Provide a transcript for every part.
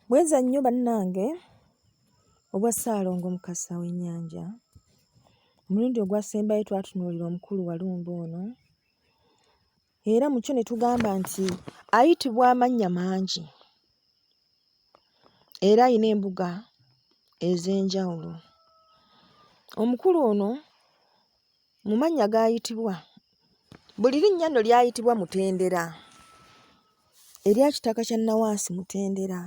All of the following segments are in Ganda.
Bweza nnyo bannange obwa Ssaalongo Mukasa w'ennyanja. Omulundi ogwasembayo twatunuulira omukulu Walumbe ono era mu kyo ne tugamba nti ayitibwa amannya mangi era alina embuga ez'enjawulo. Omukulu ono mu mannya g'ayitibwa, buli linnya nno ly'ayitibwa mutendera. Erya Kitaka kya Nnawaasi mutendera,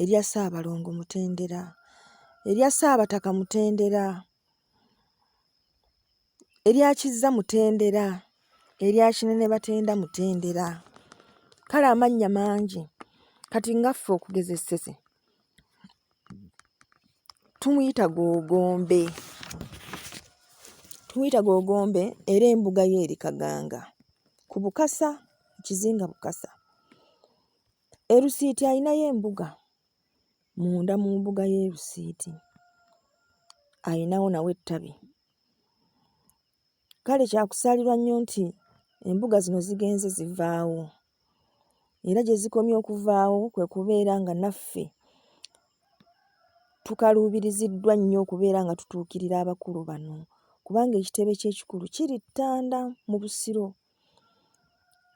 erya Ssaabalongo mutendera, erya Ssaabataka mutendera, erya Kizza mutendera, erya Kinenebatenda mutendera. Kale amannya mangi. Kati nga ffe okugeza e Ssese tumuyita Googombe, tumuyita Googombe era embuga ye eri Kaganga ku Bukasa, ekizinga Bukasa. E Rusiiti alinayo embuga munda mu mbuga y'e Rusiiti alinawo nawo ettabi. Kale kyakusaalirwa nnyo nti embuga zino zigenze zivaawo era gye zikomye okuvaawo kwe kubeera nga naffe tukaluubiriziddwa nnyo okubeera nga tutuukirira abakulu bano kubanga ekitebe kye ekikulu kiri Ttanda mu Busiro.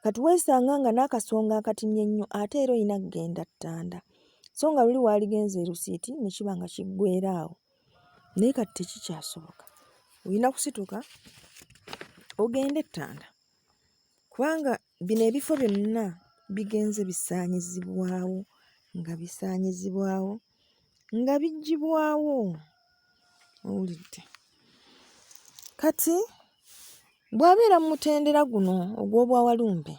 Kati weesanga nga n'akasonga akatini ennyo ate era olina kugenda Ttanda so nga luli waaligenze e Rusiiti ne kiba nga kiggweera awo. Naye kati tekikyasoboka, olina kusituka ogende e Ttanda kubanga bino ebifo byonna bigenze bisaanyizibwawo nga bisaanyizibwawo nga biggyibwawo, owulidde. Kati bw'abeera mu mutendera guno ogw'obwawalumbe,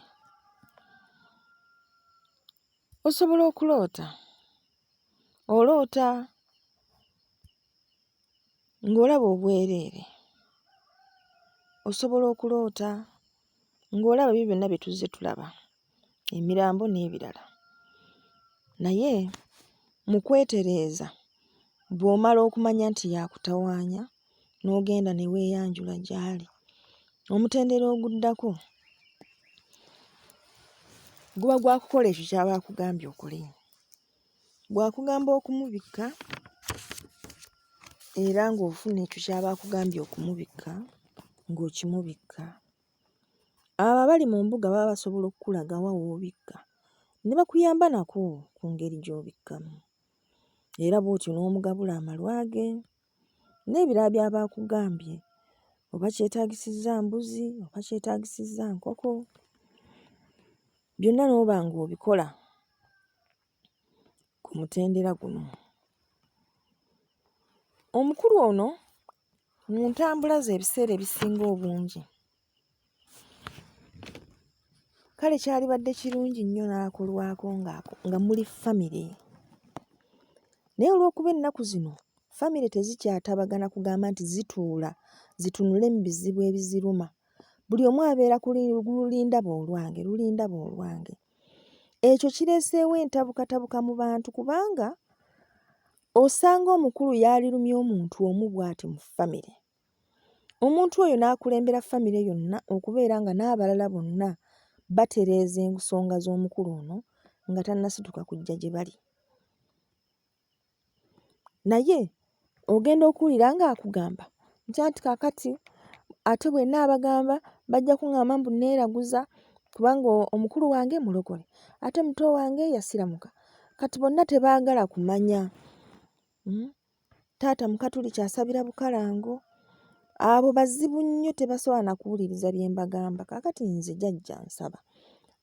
osobola okuloota, oloota ng'olaba obwereere, osobola okuloota ng'olaba ebyo byonna bye tuzze tulaba, emirambo n'ebirala. Naye mu kwetereeza bw'omala okumanya nti y'akutawaanya n'ogenda ne weeyanjula gy'ali, omutendera oguddako guba gwa kukola ekyo ky'aba akugambye okole. Bw'akugamba okumubikka era ng'ofuna ekyo ky'aba akugambye okumubikka ng'okimubikka. Abo abali mu mbuga baba basobola okukulaga wa w'obikka ne bakuyamba nako ku ngeri gy'obikkamu era bw'otyo n'omugabula amalwa ge n'ebirala by'aba akugambye oba kyetaagisizza mbuzi oba kyetaagisizza nkoko byonna n'oba ng'obikola ku mutendera guno. Omukulu ono mu ntambula ze ebiseera ebisinga obungi kale kyalibadde kirungi nnyo n'akolwako nga nga muli famire naye olw'okuba ennaku zino famire tezikyatabagana kugamba nti zituula zitunule mu bizibu ebiziruma buli omu abeera ku lulindaba olwange lulindaba olwange. Ekyo kireeseewo entabukatabuka mu bantu kubanga osanga omukulu yaalirumye omuntu omu bw'ati mu famire. Omuntu oyo n'akulembera famire yonna okubeera nga n'abalala bonna batereeza ensonga z'omukulu ono nga tannasituka kujja gye bali. Naye ogenda okuwulira ng'akugamba nti anti kaakati ate bwe nnaabagamba bajja kuŋŋamba mbu nneeraguza kubanga omukulu wange mulokole ate muto wange yasiramuka kati bonna tebaagala kumanya. Taata Mukatuliki asabira Bukalango. Abo bazibu nnyo tebasobola na kuwuliriza bye mbagamba. Kaakati nze jajja nsaba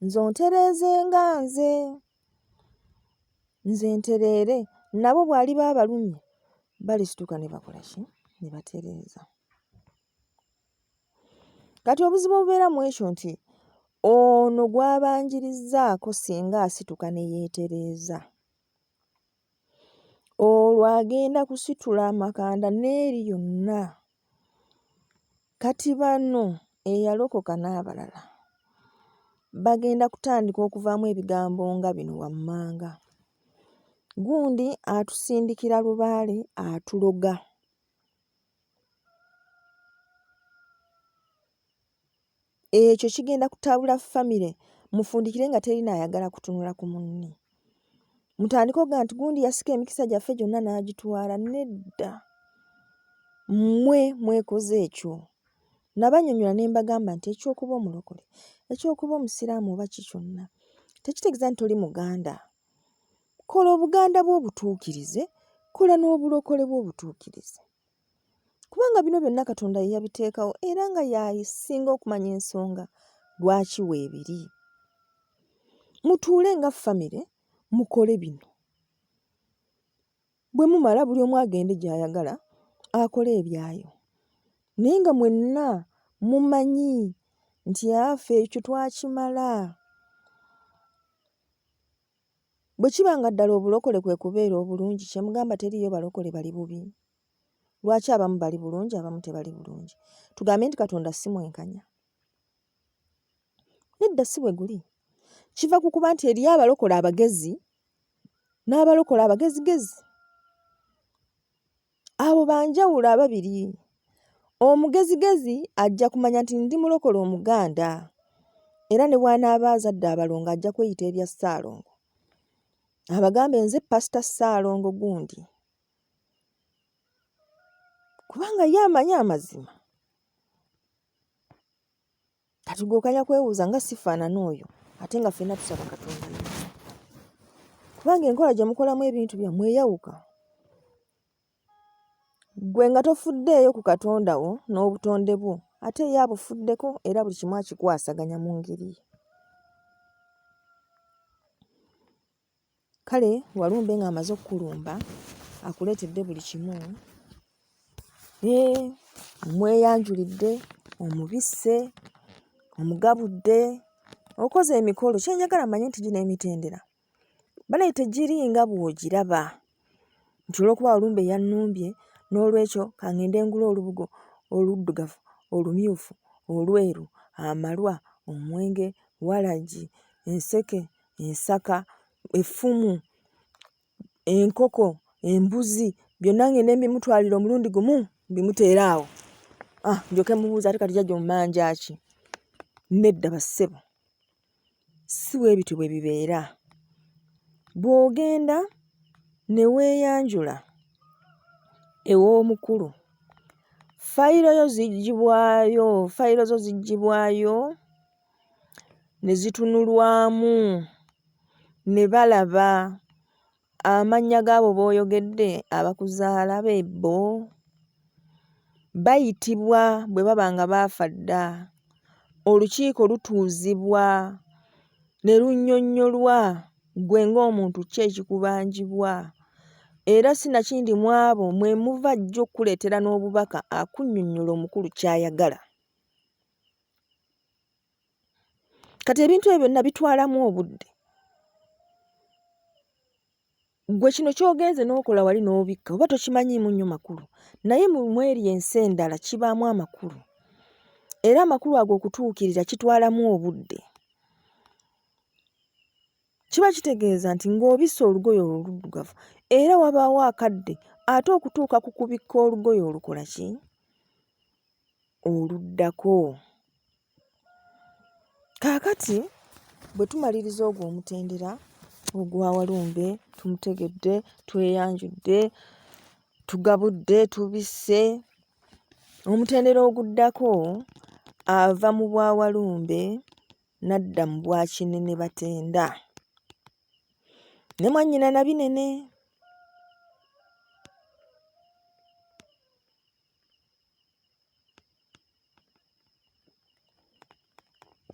nze ontereeze nga nze. Nze ntereere nabo bw'aliba abalumye balisituka ne bakola ki? Ne batereeza. Kati obuzibu obubeera mu ekyo nti ono gw'abanjirizzaako singa asituka ne yeetereeza, olwo agenda kusitula amakanda n'eri yonna. Kati bano eyalokoka n'abalala bagenda kutandika okuvaamu ebigambo nga bino wammanga, Gundi atusindikira lubaale atuloga. Ekyo kigenda kutabula famire mufundikire nga teri naayagala kutunula ku munne. Mutandike okugamba nti gundi yasika emikisa gyaffe gyonna n'agitwala. Nedda, mmwe mwekoze ekyo. Nabannyonnyola ne mbagamba nti eky'okuba omulokole, eky'okuba Omusiraamu oba ki kyonna tekitegeeza nti toli Muganda. Kola Obuganda bwo obutuukirize, kola n'obulokole bwo obutuukirize. Kubanga bino byonna Katonda ye yabiteekawo era nga y'asinga okumanya ensonga lwaki weebiri. Mutuule nga famire mukole bino. Bwe mumala buli omu agende gy'ayagala akole ebyayo. Naye nga mwenna mumanyi nti ffe ekyo twakimala. Bwe kiba nga ddala obulokole kwe kubeera obulungi, kye mugamba teriiyo balokole bali bubi? Lwaki abamu bali bulungi abamu tebali bulungi? Tugambe nti Katonda si mwenkanya? Nedda, si bwe guli. Kiva ku kuba nti eriyo abalokole abagezi n'abalokole abagezigezi. Abo ba njawulo ababiri. Omugezigezi ajja kumanya nti ndi mulokole Omuganda era ne bw'anaaba azadde abalongo ajja kweyita erya Ssaalongo. Abagambe nze Pasita Ssaalongo gundi. Kubanga ye amanyi amazima. Kati gwe okanya kwebuuza nga sifaanana oyo ate nga ffenna tusaba Katonda y'omu. Kubanga enkola gye mukolamu ebintu byammwe eyawuka. Ggwe nga tofuddeeyo ku Katonda wo n'obutonde bwo ate ye abufuddeko era buli kimu akikwasaganya mu ngeri ye. Kale walumbe ng'amaze okukulumba akuleetedde buli kimu, ee omweyanjulidde, omubisse, omugabudde, okoze emikolo. Kye njagala mmanye nti gino emitendera banaye tegiri nga bw'ogiraba nti olw'okuba walumbe yannumbye noolwekyo ka ŋŋende ngule olubugo oluddugavu, olumyufu, olweru, amalwa, omwenge, walagi, enseke, ensaka, effumu, enkoko, embuzi byonna ngende mbimutwalire omulundi gumu mbimuteere awo ah, ndyoke mubuuza ate kati jajja ommanja ki? Nedda bassebo, si bwe bityo bwe bibeera. Bw'ogenda ne weeyanjula ew'omukulu, fayiro yo ziggyibwayo, fayiro zo ziggyibwayo ne zitunulwamu ne balaba amannya g'abo b'oyogedde abakuzaala be bo? Bayitibwa bwe baba nga baafa dda. Olukiiko lutuuzibwa ne lunnyonnyolwa ggwe ng'omuntu ki ekikubanjibwa era sinakindi mu abo mwe muva ajja okukuleetera n'obubaka akunnyonnyola omukulu ky'ayagala. Kati ebintu ebyo byonna bitwalamu obudde. Ggwe kino ky'ogenze n'okola wali n'obikka oba tokimanyiimu nnyo makulu naye mu mweri ensi endala kibaamu amakulu era amakulu ago okutuukirira kitwalamu obudde. Kiba kitegeeza nti ng'obisse olugoye olwo oluddugavu era wabaawo akadde ate okutuuka ku kubikka olugoye olukola ki? Oluddako. Kaakati bwe tumaliriza ogwo omutendera ogwa walumbe, tumutegedde, tweyanjudde, tugabudde, tubisse. Omutendera oguddako ava mu bwa walumbe n'adda mu bwa Kinenebatenda ne mwannyina Nabinene.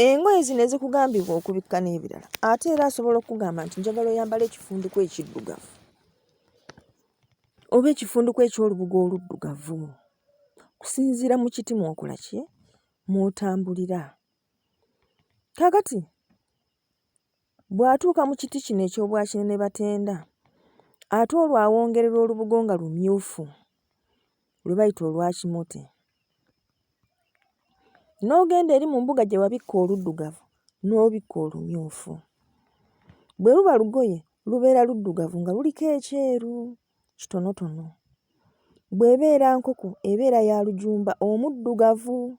Engoye zino ezikugambibwa okubikka n'ebirala ate era asobola okukugamba nti njagala oyambale ekifundikwa ekiddugavu oba ekifundikwa eky'olubugo oluddugavu kusinziira mu kiti mw'okola ki mw'otambulira. Kaakati bw'atuuka mu kiti kino eky'Obwakinenebatenda ate olwo awongererwa olubugo nga lumyufu lwe bayita olwa kimote. N'ogenda eri mu mbuga gye wabikka oluddugavu n'obikka olumyufu. Bwe luba lugoye lubeera luddugavu nga luliko ekyeru kitonotono. Bw'ebeera nkoko ebeera ya lujumba omuddugavu.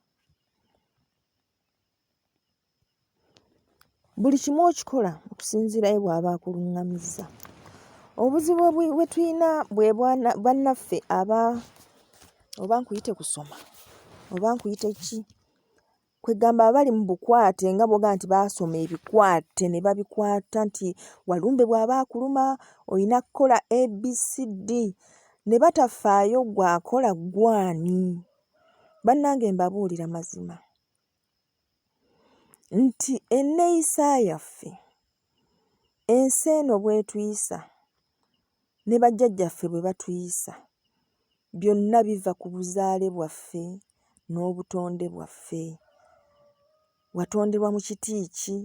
Buli kimu okikola okusinziira ye bw'aba akuluŋŋamizza. Obuzibu bwe tulina bwe bannaffe aba oba nkuyite kusoma oba nkuyite ki? Kwe ggamba abali mu bukwate nga bw'ogamba nti baasoma ebikwate ne babikwata nti walumbe bw'aba akuluma olina kukola ABCD ne batafaayo ggwe akola ggwe ani? Bannange mbabuulira mazima nti enneeyisa yaffe, ensi eno bw'etuyisa ne bajjajjaffe bwe batuyisa byonna biva ku buzaale bwaffe n'obutonde bwaffe. Watonderwa mu kiti ki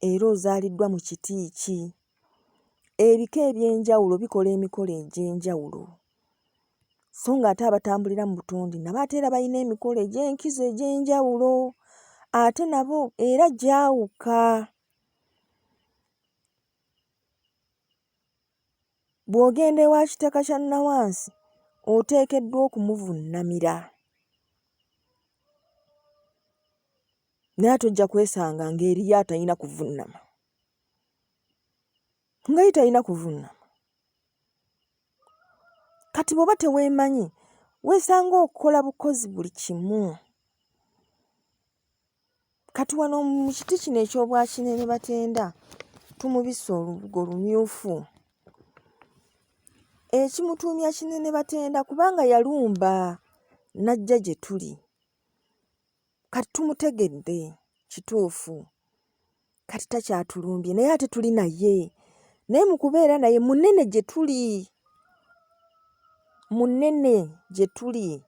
era ozaaliddwa mu kiti ki? Ebika eby'enjawulo bikola emikolo egy'enjawulo so ng'ate abatambulira mu butonde nabo ate era balina emikolo egy'enkizo egy'enjawulo ate nabo era gyawuka. Bw'ogenda ewa Kitaka kya Nnawansi oteekeddwa okumuvunnamira. Naye ate ojja kwesanga ng'eriyo atalina kuvunnama. Nga ye talina kuvunnama. Kati bw'oba teweemanyi weesanga okola bukozi buli kimu. Kati wano mu kiti kino eky'Obwakinene Batenda tumubisse olubugo lumyufu. Ekimutuumya Kinene Batenda kubanga yalumba n'ajja gye tuli. Kati tumutegedde kituufu, kati takyatulumbye naye ate tuli naye. Naye mu kubeera naye munene gye tuli, munene gye tuli.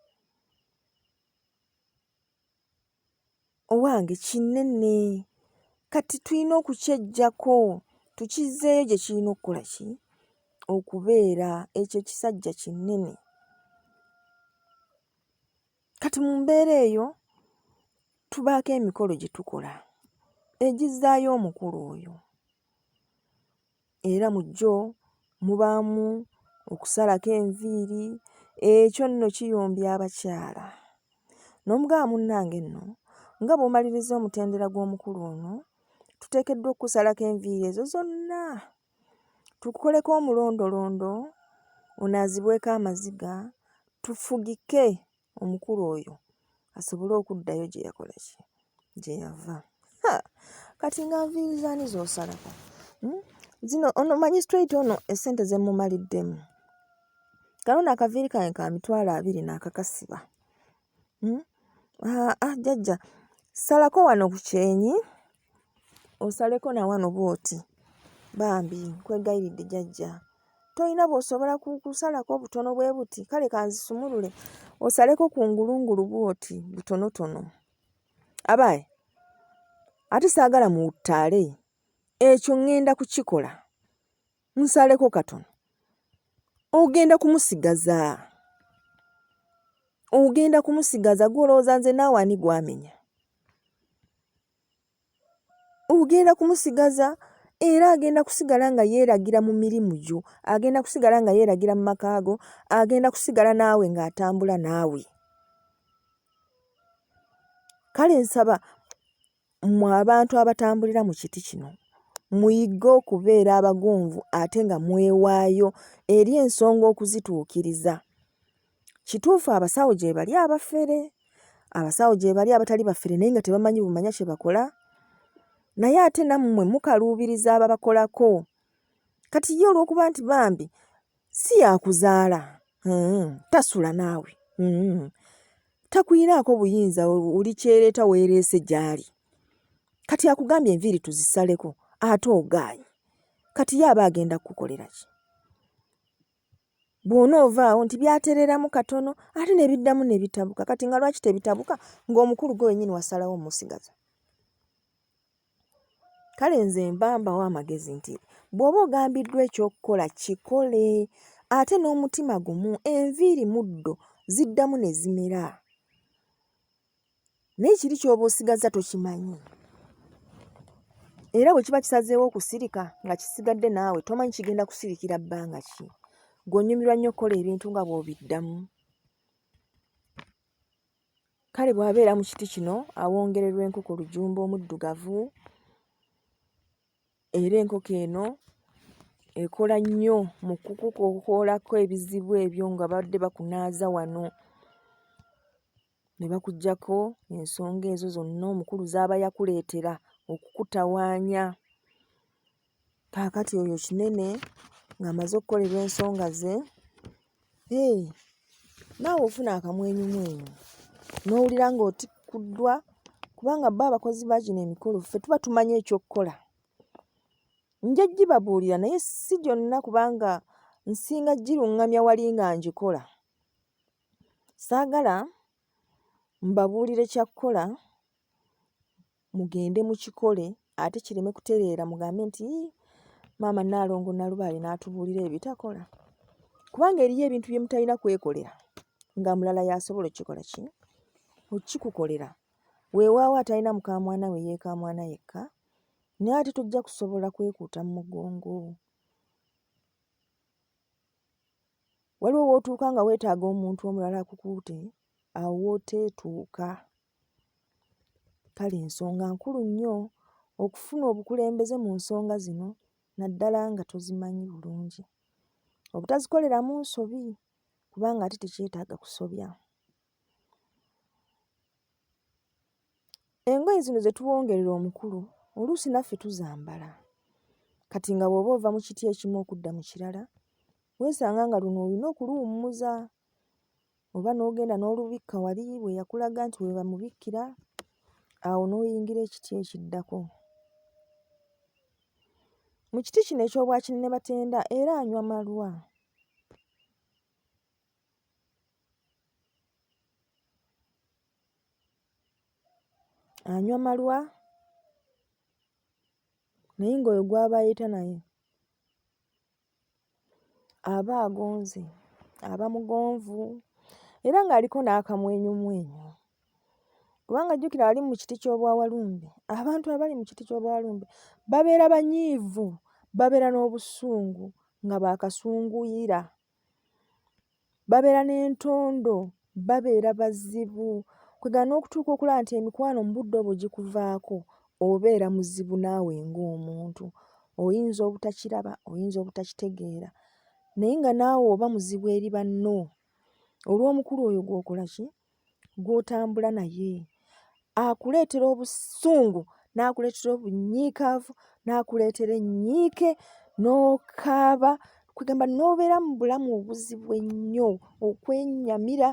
Owange kinene kati tulina okukyeggyako tukizzeeyo gye kirina okukola ki okubeera ekyo ekisajja kinene. Kati mu mbeera eyo tubaako emikolo gye tukola egizzaayo omukulu oyo. Era mu gyo mubaamu okusalako enviiri, ekyo nno kiyombya abakyala. N'omugamba munnange nno nga bw'omaliriza omutendera gw'omukulu ono, tuteekeddwa okukusalako enviiri ezo zonna, tukukoleko omulondolondo, onaazibweko amaziga, tufugike omukulu oyo asobole okuddayo gye yakola ki gye yava ha kati nga nviiri zaani z'osalako hmm? Zino ono manyi straight ono esente ze mumaliddemu kano no akaviiri kange ka 20,000 naakakasiba hmm? Ah, ah, jjajja salako wano ku kyenyi osaleko na wano bw'oti bambi nkwegayiridde jjajja tolina bw'osobola kusalako obutono bwe buti kale kanzisumulule osaleko ku ngulungulu bw'oti butonotono abaaye ate saagala muwuttaale ekyo ŋŋenda kukikola nsaleko katono ogenda kumusigaza ogenda kumusigaza gw'olowooza nze naawe ani gwamenya Ogenda kumusigaza era agenda kusigala nga yeeragira mu mirimu gyo, agenda kusigala nga yeeragira mu maka go, agenda kusigala naawe ng'atambula naawe. Kale nsaba mmwe abantu abatambulira mu kiti kino muyige okubeera abagonvu ate nga mwewaayo eri ensonga okuzituukiriza. Kituufu abasawo gyebali abafere, abasawo gyebali abatali bafere naye nga tebamanyi bumanya kye bakola, naye ate nammwe mukaluubiriza ababakolako. Kati ye olw'okuba nti bambi si yakuzaala, tasula naawe, takuyinaako buyinza, oli kyereeta weereese gy'ali. Kati akugambye enviiri tuzisaleko ate ogaanyi, kati ye aba agenda kukukolera ki? Bw'onoovaawo nti byatereeramu katono ate ne biddamu ne bitabuka. Kati nga lwaki tebitabuka ng'omukulu gwe wennyini wasalawo omusigaza? Kale nze mba mbawa amagezi nti bw'oba ogambiddwa eky'okukola kikole ate n'omutima gumu enviiri muddo ziddamu ne zimera. Naye kiri ky'oba osigazza tokimanyi. Era bwe kiba kisazeewo okusirika nga kisigadde naawe tomanyi kigenda kusirikira bbanga ki. Ggwe onyumirwa nnyo okukola ebintu nga bw'obiddamu. Kale bw'abeera mu kiti kino awongererwa enkoko lujumba omuddugavu era enkoko eno Ekola nnyo mu kukukokoolako ebizibu ebyo nga babadde bakunaaza wano ne bakuggyako ensonga ezo zonna omukulu z'aba yakuleetera okukutawaanya. Kaakati oyo Kinene ng'amaze okukolerwa ensonga ze, hee, naawe ofuna akamwenyumwenyu n'owulira ng'otikkuddwa kubanga bo abakozi ba gino emikolo ffe tuba tumanyi eky'okukola. Nja gibabuulira naye si gyonna kubanga nsinga giruŋŋamya wali nga ngikola. Saagala mbabuulire kya kukola mugende mukikole ate kireme kutereera mugambe nti yii maama Nnaalongo Nnalubaale n'atubuulira ebitakola. Kubanga eriyo ebintu bye mutalina kwekolera nga mulala y'asobola okukikola ki? Okukikukolera. Weewaawo atalina mukaamwana we yeekaamwana yekka naye ate tojja kusobola kwekuuta mu mugongo. Waliwo w'otuuka nga weetaaga omuntu omulala akukuute, awo w'oteetuuka. Kale ensonga nkulu nnyo okufuna obukulembeze mu nsonga zino naddala nga tozimanyi bulungi. Obutazikoleramu nsobi kubanga ate tekyetaaga kusobya. Engoye zino ze tuwongerera omukulu oluusi naffe tuzambala. Kati nga bw'oba ova mu kiti ekimu okudda mu kirala, weesanga nga luno olina okuluwummuza oba n'ogenda n'olubikka wali we yakulaga nti we bamubikkira, awo n'oyingira ekiti ekiddako. Mu kiti kino eky'Obwakinene Batenda era anywa malwa. Anywa malwa naye ng'oyo gw'aba ayita naye aba agonze, aba mugonvu era ng'aliko n'akamwenyumwenyu. Kubanga jjukira ali mu kiti ky'Obwawalumbe, abantu abali mu kiti ky'Obwawalumbe babeera banyiivu, babeera n'obusungu nga baakasunguyira. Babeera n'entondo, babeera bazibu. Kwegamba n'okutuuka okulaba nti emikwano mu budde obwo gikuvaako, obeera muzibu naawe ng'omuntu. Oyinza obutakiraba, oyinza obutakitegeera naye nga naawe oba muzibu eri banno olw'omukulu oyo gw'okola ki? Gw'otambula naye. Akuleetera obusungu, n'akuleetera obunyiikaavu, n'akuleetera ennyiike, n'okaaba, kwegamba n'obeera mu bulamu obuzibu ennyo, okwennyamira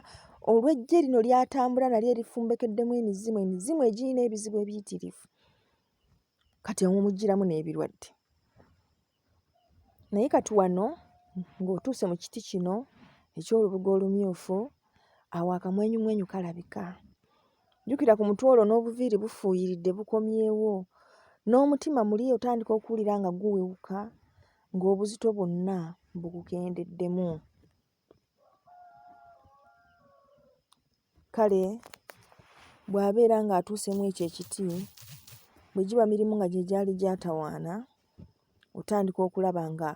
olw'eggye lino ly'atambula nalyo erifumbekeddemu emizimu, emizimu egirina ebizibu ebiyitirivu. Kati omuggyiramu n'ebirwadde. Naye kati wano ng'otuuse mu kiti kino eky'olubugo olumyufu, awo akamwenyumwenyu kalabika. Jjukira ku mutwe olwo n'obuviiri bufuuyiridde bukomyewo, n'omutima muli otandika okuwulira nga guwewuka ng'obuzito bwonna bukukendeddemu. Kale bw'abeera ng'atuuse mu ekyo ekiti, bwe giba mirimu nga gye gyali gyatawaana, otandika okulaba nga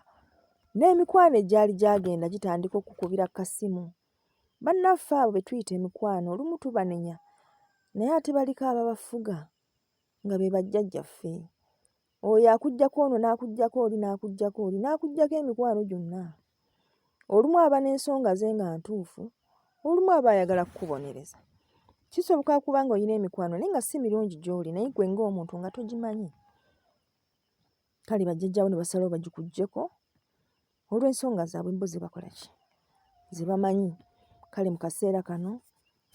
n'emikwano egyali gyagenda gitandika okukukubira kasimu. Bannaffe abo be tuyita emikwano olumu tubanenya naye ate baliko ababafuga nga be bajjajjaffe. Oyo akuggyako ono n'akuggyako oli n'akuggyako oli n'akuggyako emikwano gyonna. Olumu aba n'ensonga ze nga ntuufu, olumu aba ayagala kukubonereza. Kisoboka okuba ng'olina emikwano naye nga si mirungi gy'oli naye ggwe ng'omuntu nga togimanyi. Kale bajjajjaawo ne basalawo bagikuggyeko olw'ensonga zaabwe bo ze bakola ki? Ze bamanyi. Kale mu kaseera kano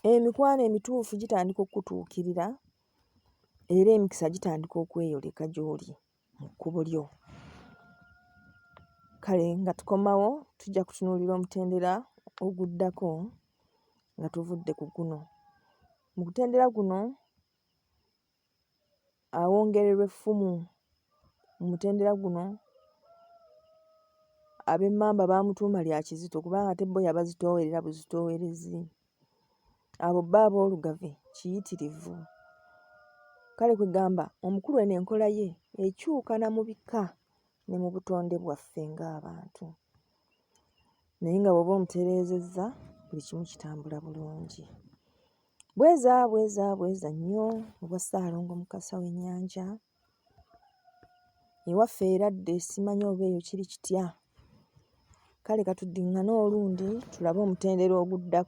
emikwano emituufu gitandika okukutuukirira era emikisa gitandika okweyoleka gy'oli mu kkubo lyo. Kale nga tukomawo tujja kutunuulira omutendera oguddako nga tuvudde ku guno. Mu mutendera guno awongererwa effumu. Mu mutendera guno ab'Emmamba baamutuuma lya Kizito kubanga ate bo yabazitoowerera buzitoowerezi. Abo bo ab'Olugave kiyitirivu. Kale kwe ggamba omukulu eno enkola ye ekyuka na mu bika ne mu butonde bwaffe ng'abantu. Naye nga bw'oba omutereezezza buli kimu kitambula bulungi. Bweza bweza bweza nnyo obwa Ssaalongo Mukasa w'ennyanja. Ewaffe eradde simanyi oba eyo kiri kitya. Kale katuddiŋŋane olundi tulabe omutendera oguddako.